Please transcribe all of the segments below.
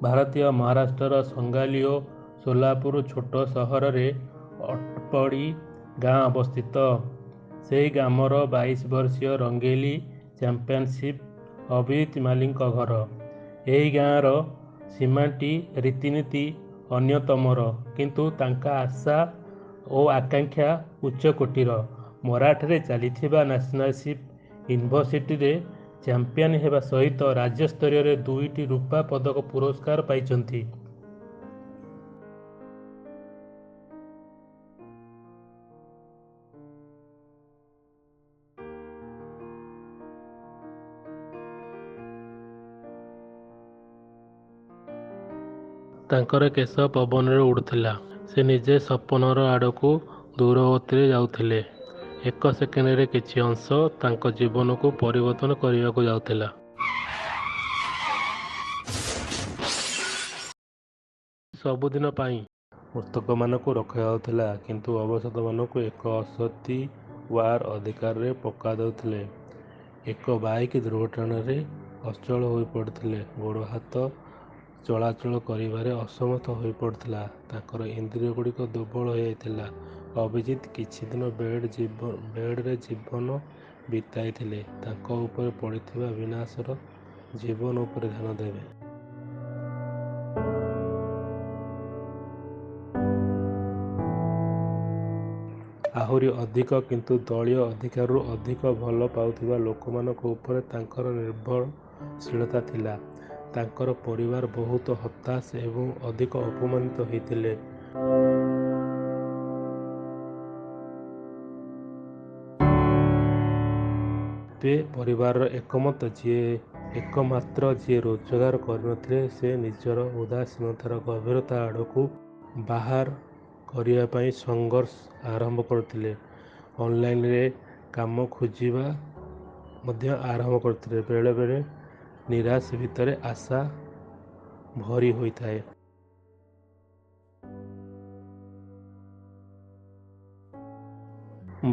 ଭାରତୀୟ ମହାରାଷ୍ଟ୍ରର ସଙ୍ଗାଲି ଓ ସୋଲାପୁର ଛୋଟ ସହରରେ ଅଟପଡ଼ି ଗାଁ ଅବସ୍ଥିତ। ସେହି ଗ୍ରାମର 22 ବର୍ଷୀୟ ରଙ୍ଗୋଲି ଚାମ୍ପିଅନସିପ୍ ଅଭିଜିତ ମାଲିଙ୍କ ଘର। ଏହି ଗାଁର ସୀମାଟି ରୀତିନୀତି ଅନ୍ୟତମର, କିନ୍ତୁ ତାଙ୍କ ଆଶା ଓ ଆକାଂକ୍ଷା ଉଚ୍ଚକୋଟୀର। ମରାଠୀରେ ଚାଲିଥିବା ନ୍ୟାସନାଲସିପ୍ ୟୁନିଭର୍ସିଟିରେ ଚାମ୍ପିଅନ୍ ହେବା ସହିତ ରାଜ୍ୟସ୍ତରରେ 2ଟି ରୂପା ପଦକ ପୁରସ୍କାର ପାଇଛନ୍ତି। ତାଙ୍କର କେଶ ପବନରେ ଉଡ଼ୁଥିଲା। ସେ ନିଜେ ସପନର ଆଡ଼କୁ ଦୂରଗତିରେ ଯାଉଥିଲେ। ଏକ ସେକେଣ୍ଡରେ କିଛି ଅଂଶ ତାଙ୍କ ଜୀବନକୁ ପରିବର୍ତ୍ତନ କରିବାକୁ ଯାଉଥିଲା। ସବୁଦିନ ପାଇଁ। ମୃତକମାନଙ୍କୁ ରଖାଯାଉଥିଲା, କିନ୍ତୁ ଅବଶୋଷମାନଙ୍କୁ ଏକ ଅସତୀ ୱାର ଅଧିକାରରେ ପକାଯାଉଥିଲେ। ଏକ ବାଇକ୍ ଦୁର୍ଘଟଣାରେ ଅଚଳ ହୋଇପଡ଼ିଥିଲେ। ଗୋଡ଼ ହାତ ଚଳାଚଳ କରିବାରେ ଅସମର୍ଥ ହୋଇପଡ଼ିଥିଲା। ତାଙ୍କର ଇନ୍ଦ୍ରିୟଗୁଡ଼ିକ ଦୁର୍ବଳ ହୋଇଯାଇଥିଲା। ଅଭିଜିତ କିଛି ଦିନ ବେଡ୍‌ରେ ଜୀବନ ବିତାଇଥିଲେ। ତାଙ୍କ ଉପରେ ପଡ଼ିଥିବା ବିନାଶର ଜୀବନ ଉପରେ ଧ୍ୟାନ ଦେବେ। ଆହୁରି ଅଧିକ, କିନ୍ତୁ ଦଳୀୟ ଅଧିକାରରୁ ଅଧିକ ଭଲ ପାଉଥିବା ଲୋକମାନଙ୍କ ଉପରେ ତାଙ୍କର ନିର୍ଭରଶୀଳତା ଥିଲା। ତାଙ୍କର ପରିବାର ବହୁତ ହତାଶ ଏବଂ ଅଧିକ ଅପମାନିତ ହୋଇଥିଲେ। ଏବେ ପରିବାରର ଏକମାତ୍ର ଯିଏ ରୋଜଗାର କରିନଥିଲେ, ସେ ନିଜର ଉଦାସୀନତାର ଗଭୀରତା ଆଡ଼କୁ ବାହାର କରିବା ପାଇଁ ସଂଘର୍ଷ ଆରମ୍ଭ କରିଥିଲେ। ଅନଲାଇନରେ କାମ ଖୋଜିବା ମଧ୍ୟ ଆରମ୍ଭ କରିଥିଲେ। ବେଳେବେଳେ ନିରାଶ ଭିତରେ ଆଶା ଭରି ହୋଇଥାଏ।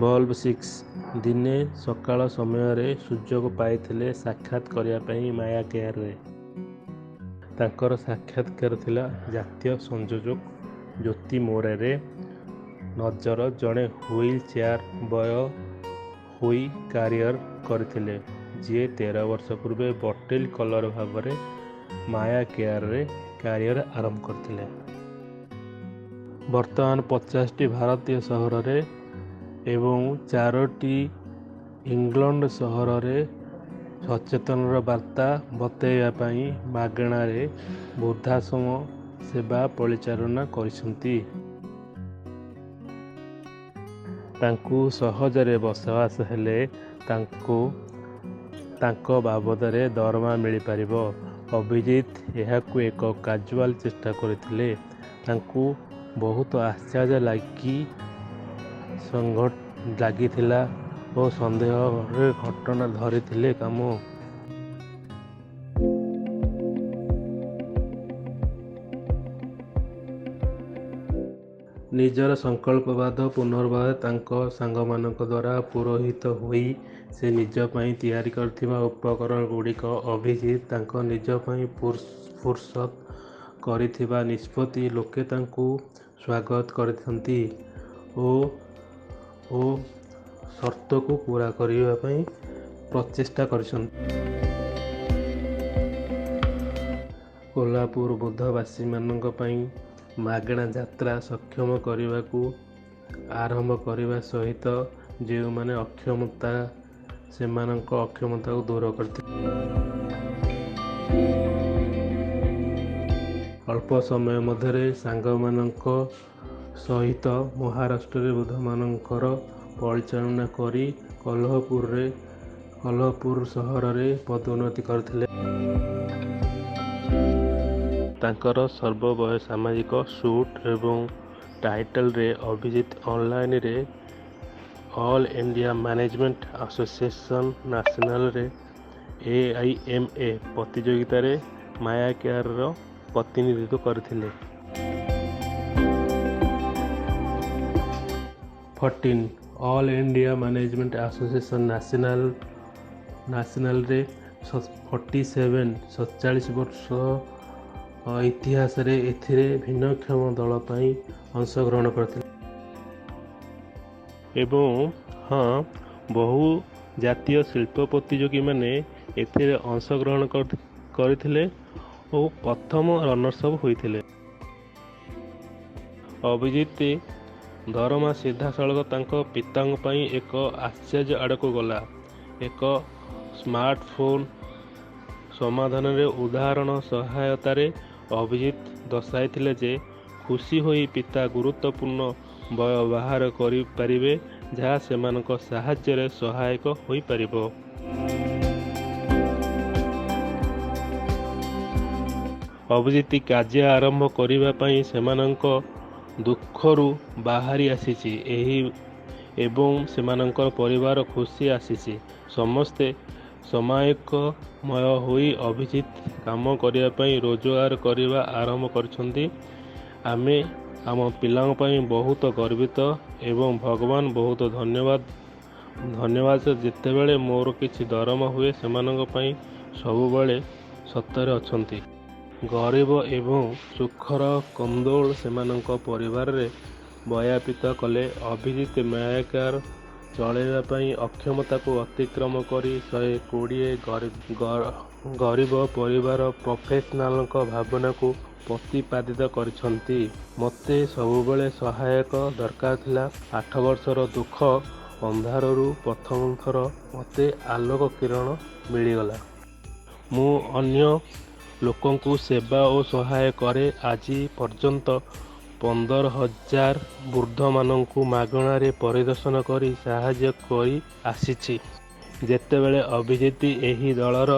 ବଲ୍ବ ସିକ୍ସ ଦିନେ ସକାଳ ସମୟରେ ସୁଯୋଗ ପାଇଥିଲେ ସାକ୍ଷାତ କରିବା ପାଇଁ ମାୟା କେୟାରରେ। ତାଙ୍କର ସାକ୍ଷାତକାର ଥିଲା ଜାତୀୟ ସଂଯୋଜକ ଜ୍ୟୋତି ମୋରେରେ ନଜର ଜଣେ ହ୍ୱିଲ୍ ଚେୟାର ବୟ ହୋଇ କ୍ୟାରିୟର କରିଥିଲେ, ଯିଏ 13 ବର୍ଷ ପୂର୍ବେ ବଟଲ୍ କଲର ଭାବରେ ମାୟା କେୟାରରେ କ୍ୟାରିୟର ଆରମ୍ଭ କରିଥିଲେ। ବର୍ତ୍ତମାନ 50ଟି ଭାରତୀୟ ସହରରେ ଏବଂ 4ଟି ଇଂଲଣ୍ଡ ସହରରେ ସଚେତନର ବାର୍ତ୍ତା ବତାଇବା ପାଇଁ ମାଗଣାରେ ବୃଦ୍ଧାଶ୍ରମ ସେବା ପରିଚାଳନା କରିଛନ୍ତି। ତାଙ୍କୁ ସହଜରେ ବସବାସ ହେଲେ ତାଙ୍କୁ ତାଙ୍କ ବାବଦରେ ଦରମା ମିଳିପାରିବ। ଅଭିଜିତ ଏହାକୁ ଏକ କାଜୁଆଲ୍ ଚେଷ୍ଟା କରିଥିଲେ। ତାଙ୍କୁ ବହୁତ ଆଶ୍ଚର୍ଯ୍ୟ ଲାଗିଥିଲା ଓ ସନ୍ଦେହରେ ଘଟଣା ଧରିଥିଲେ କାମ। ନିଜର ସଂକଳ୍ପବାଦ ପୁନର୍ବାର ତାଙ୍କ ସାଙ୍ଗମାନଙ୍କ ଦ୍ୱାରା ପୁରୋହିତ ହୋଇ ସେ ନିଜ ପାଇଁ ତିଆରି କରିଥିବା ଉପକରଣଗୁଡ଼ିକ ଅଭିଜିତ ତାଙ୍କ ନିଜ ପାଇଁ ଫୁରସତ କରିଥିବା ନିଷ୍ପତ୍ତି ଲୋକେ ତାଙ୍କୁ ସ୍ୱାଗତ କରିଛନ୍ତି ଓ ଓ ସର୍ତ୍ତକୁ ପୂରା କରିବା ପାଇଁ ପ୍ରଚେଷ୍ଟା କରିଛନ୍ତି। କୋଲ୍ହାପୁର ବୃଦ୍ଧବାସୀମାନଙ୍କ ପାଇଁ ମାଗଣା ଯାତ୍ରା ସକ୍ଷମ କରିବାକୁ ଆରମ୍ଭ କରିବା ସହିତ ଯେଉଁମାନେ ଅକ୍ଷମତା ସେମାନଙ୍କ ଅକ୍ଷମତାକୁ ଦୂର କରିଥିଲେ। ଅଳ୍ପ ସମୟ ମଧ୍ୟରେ ସାଙ୍ଗମାନଙ୍କ ସହିତ ମହାରାଷ୍ଟ୍ରରେ ବୃଦ୍ଧମାନଙ୍କର ପରିଚାଳନା କରି କୋଲ୍ହାପୁର ସହରରେ ପଦୋନ୍ନତି କରିଥିଲେ। ତାଙ୍କର ସର୍ବବୟ ସାମାଜିକ ସୁଟ୍ ଏବଂ ଟାଇଟଲ୍‌ରେ ଅଭିଜିତ ଅନଲାଇନରେ ଅଲ୍ ଇଣ୍ଡିଆ ମ୍ୟାନେଜମେଣ୍ଟ ଆସୋସିଏସନ୍ ନ୍ୟାସନାଲରେ AIMA ପ୍ରତିଯୋଗିତାରେ ମାୟା କେୟାରର ପ୍ରତିନିଧିତ୍ୱ କରିଥିଲେ। 14 ଅଲ୍ ଇଣ୍ଡିଆ ମ୍ୟାନେଜମେଣ୍ଟ ଆସୋସିଏସନ୍ ନ୍ୟାସନାଲରେ 47 47 ବର୍ଷ ଇତିହାସରେ ଏଥିରେ ଭିନ୍ନକ୍ଷମ ଦଳ ପାଇଁ ଅଂଶଗ୍ରହଣ କରିଥିଲେ। ଏବଂ ହଁ, ବହୁ ଜାତୀୟ ଶିଳ୍ପ ପ୍ରତିଯୋଗୀମାନେ ଏଥିରେ ଅଂଶଗ୍ରହଣ କରିଥିଲେ ଓ ପ୍ରଥମ ରନର୍ସ ଅପ୍ ହୋଇଥିଲେ। ଅଭିଜିତ ଦରମା ସିଧାସଳଖ ତାଙ୍କ ପିତାଙ୍କ ପାଇଁ ଏକ ଆଶ୍ଚର୍ଯ୍ୟ ଆଡ଼କୁ ଗଲା। ଏକ ସ୍ମାର୍ଟଫୋନ୍ ସମାଧାନରେ ଉଦାହରଣ ସହାୟତାରେ ଅଭିଜିତ ଦର୍ଶାଇଥିଲେ ଯେ ଖୁସି ହୋଇ ପିତା ଗୁରୁତ୍ୱପୂର୍ଣ୍ଣ ବ୍ୟୟ ବାହାର କରିପାରିବେ ଯାହା ସେମାନଙ୍କ ସାହାଯ୍ୟରେ ସହାୟକ ହୋଇପାରିବ। ଅଭିଜିତ କାର୍ଯ୍ୟ ଆରମ୍ଭ କରିବା ପାଇଁ ସେମାନଙ୍କ ଦୁଃଖରୁ ବାହାରି ଆସିଛି ଏହି ଏବଂ ସେମାନଙ୍କର ପରିବାର ଖୁସି ଆସିଛି। ସମସ୍ତେ ସମାୟକମୟ ହୋଇ ଅଭିଜିତ କାମ କରିବା ପାଇଁ ରୋଜଗାର କରିବା ଆରମ୍ଭ କରିଛନ୍ତି। ଆମେ ଆମ ପିଲାଙ୍କ ପାଇଁ ବହୁତ ଗର୍ବିତ ଏବଂ ଭଗବାନ ବହୁତ ଧନ୍ୟବାଦ ଧନ୍ୟବାଦ। ଯେତେବେଳେ ମୋର କିଛି ଦରମା ହୁଏ, ସେମାନଙ୍କ ପାଇଁ ସବୁବେଳେ ସତରେ ଅଛନ୍ତି। ଗରିବ ଏବଂ ସୁଖର କନ୍ଦୋଳ ସେମାନଙ୍କ ପରିବାରରେ ବ୍ୟାପିତ କଲେ। ଅଭିଜିତ ମାୟା କେୟାର ଚଳାଇବା ପାଇଁ ଅକ୍ଷମତାକୁ ଅତିକ୍ରମ କରି 120 ଗରିବ ପରିବାର ପ୍ରଫେସନାଲଙ୍କ ଭାବନାକୁ ପ୍ରତିପାଦିତ କରିଛନ୍ତି। ମୋତେ ସବୁବେଳେ ସହାୟକ ଦରକାର ଥିଲା। 8 ବର୍ଷର ଦୁଃଖ ଅନ୍ଧାରରୁ ପ୍ରଥମ ଥର ମୋତେ ଆଲୋକ କିରଣ ମିଳିଗଲା। ମୁଁ ଅନ୍ୟ ଲୋକଙ୍କୁ ସେବା ଓ ସହାୟ କରେ। ଆଜି ପର୍ଯ୍ୟନ୍ତ 15,000 ବୃଦ୍ଧମାନଙ୍କୁ ମାଗଣାରେ ପରିଦର୍ଶନ କରି ସାହାଯ୍ୟ କରିଆସିଛି। ଯେତେବେଳେ ଅଭିଜିତ ଏହି ଦଳର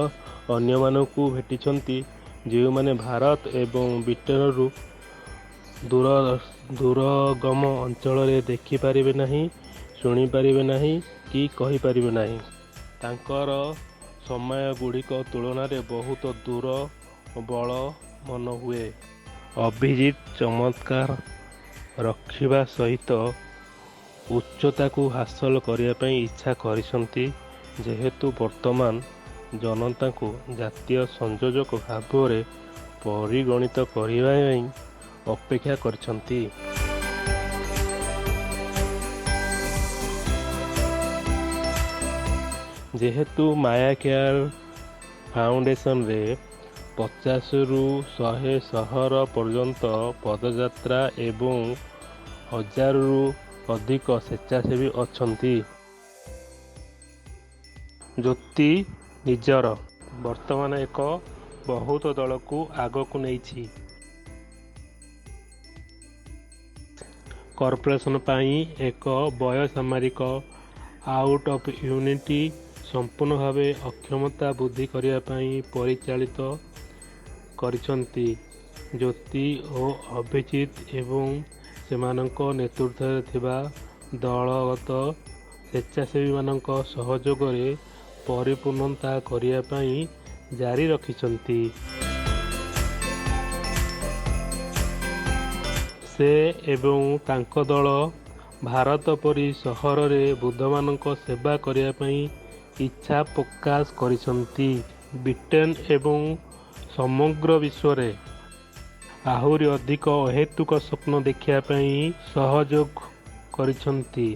ଅନ୍ୟମାନଙ୍କୁ ଭେଟିଛନ୍ତି, ଯେଉଁମାନେ ଭାରତ ଏବଂ ବ୍ରିଟେନରୁ ଦୁର୍ଗମ ଅଞ୍ଚଳରେ ଦେଖିପାରିବେ ନାହିଁ, ଶୁଣିପାରିବେ ନାହିଁ କି କହିପାରିବେ ନାହିଁ। ତାଙ୍କର ସମୟଗୁଡ଼ିକ ତୁଳନାରେ ବହୁତ ଦୁର୍ବଳ ମନେହୁଏ। ଅଭିଜିତ ଚମତ୍କାର ରଖିବା ସହିତ ଉଚ୍ଚତାକୁ ହାସଲ କରିବା ପାଇଁ ଇଚ୍ଛା କରିଛନ୍ତି, ଯେହେତୁ ବର୍ତ୍ତମାନ ଜନତାଙ୍କୁ ଜାତୀୟ ସଂଯୋଜକ ଭାବରେ ପରିଗଣିତ କରିବା ପାଇଁ ଅପେକ୍ଷା କରିଛନ୍ତି। ଯେହେତୁ ମାୟା କେୟାର ଫାଉଣ୍ଡେସନରେ 50ରୁ 100 ସହର ପର୍ଯ୍ୟନ୍ତ ପଦଯାତ୍ରା ଏବଂ ହଜାରରୁ ଅଧିକ ସ୍ୱେଚ୍ଛାସେବୀ ଅଛନ୍ତି। ଜ୍ୟୋତି ନିଜର ବର୍ତ୍ତମାନ ଏକ ବହୁତ ଦଳକୁ ଆଗକୁ ନେଇଛି। କର୍ପୋରେସନ୍ ପାଇଁ ଏକ ବେସାମରିକ ଆଉଟ ଅଫ୍ ୟୁନିଟ୍ ସମ୍ପୂର୍ଣ୍ଣ ଭାବେ ଅକ୍ଷମତା ବୃଦ୍ଧି କରିବା ପାଇଁ ପରିଚାଳିତ କରିଛନ୍ତି। ଜ୍ୟୋତି ଓ ଅଭିଜିତ ଏବଂ ସେମାନଙ୍କ ନେତୃତ୍ୱରେ ଥିବା ଦଳଗତ ସ୍ୱେଚ୍ଛାସେବୀମାନଙ୍କ ସହଯୋଗରେ ପରିପୂର୍ଣ୍ଣତା କରିବା ପାଇଁ ଜାରି ରଖିଛନ୍ତି। ସେ ଏବଂ ତାଙ୍କ ଦଳ ଭାରତ ପରି ସହରରେ ବୃଦ୍ଧମାନଙ୍କ ସେବା କରିବା ପାଇଁ ଇଚ୍ଛା ପ୍ରକାଶ କରିଛନ୍ତି, ବ୍ରିଟେନ ଏବଂ ସମଗ୍ର ବିଶ୍ୱରେ ଆହୁରି ଅଧିକ ଅହେତୁକ ସ୍ୱପ୍ନ ଦେଖିବା ପାଇଁ ସହଯୋଗ କରିଛନ୍ତି।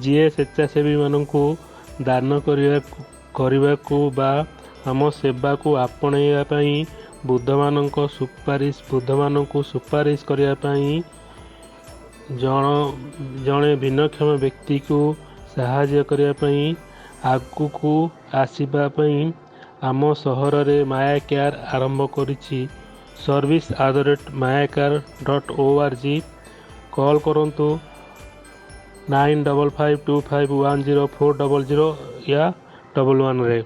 ଯିଏ ସ୍ୱେଚ୍ଛାସେବୀମାନଙ୍କୁ ଦାନ କରିବାକୁ ବା ଆମ ସେବାକୁ ଆପଣେଇବା ପାଇଁ ବୃଦ୍ଧମାନଙ୍କୁ ସୁପାରିଶ କରିବା ପାଇଁ ଜଣେ ଭିନ୍ନକ୍ଷମ ବ୍ୟକ୍ତିକୁ ସାହାଯ୍ୟ କରିବା ପାଇଁ ଆଗକୁ ଆସିବା ପାଇଁ ଆମ ସହରରେ ମାୟା କେୟାର ଆରମ୍ଭ କରିଛି। service@mayacare.org। Call କରନ୍ତୁ 9552510400 ୟା 11ରେ।